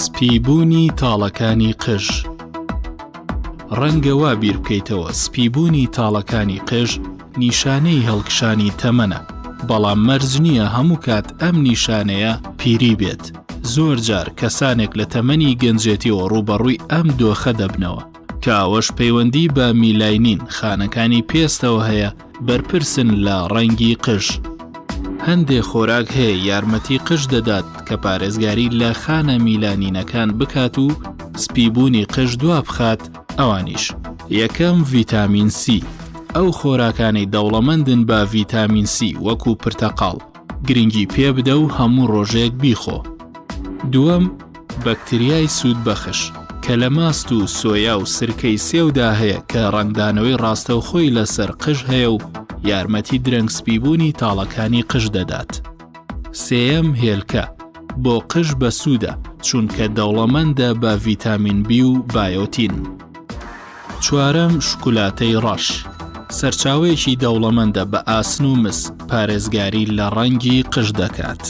سپیبوونی تاڵەکانی قژ ڕەنگە وا بیر بکەیتەوە سپیبوونی تاڵەکانی قژ نیشانەی هەڵکشانی تەمەنە، بەڵام مەرج نییە هەموو کات ئەم نیشانەیە پیری بێت، زۆر جار کەسانێک لە تەمەنی گەنجێتیەوە ڕووبەڕووی ئەم دۆخە دەبنەوە، کە ئەوەش پەیوەندی بە میلاینین، خانەکانی پێستەوە هەیە بەرپرسن لە ڕەنگی قژ. هەندێ خۆراک هەیە یارمەتی قژ دەدات کە پارێزگاری لە خانە میلانینەکان بکات و سپیبوونی قژ دوابخات، ئەوانیش. یەکەم، ڤیتامین سی، ئەو خۆراکانەی دەوڵەمەندن بە ڤیتامین سی وەکو پرتەقاڵ، گرنگی پێبدە و هەموو ڕۆژێک بیخۆ. دووەم، بەکتریای سوودبەخش، کە لە ماست و سۆیا و سرکەی سێودا هەیە کە ڕەنگدانەوەی ڕاستەوخۆی لەسەر قژ هەیە و یارمەتی درەنگ سپیبوونی تاڵەکانی قژ دەدات. سێیەم، هێلکە، بۆ قژ بەسوودە چونکە دەوڵەمەندە بە ڤیتامین بی و بایۆتین. چوارەم، شوکولاتەی ڕەش، سەرچاوەیەکی دەوڵەمەندە بە ئاسن و مس، پارێزگاری لە ڕەنگی قژ دەکات.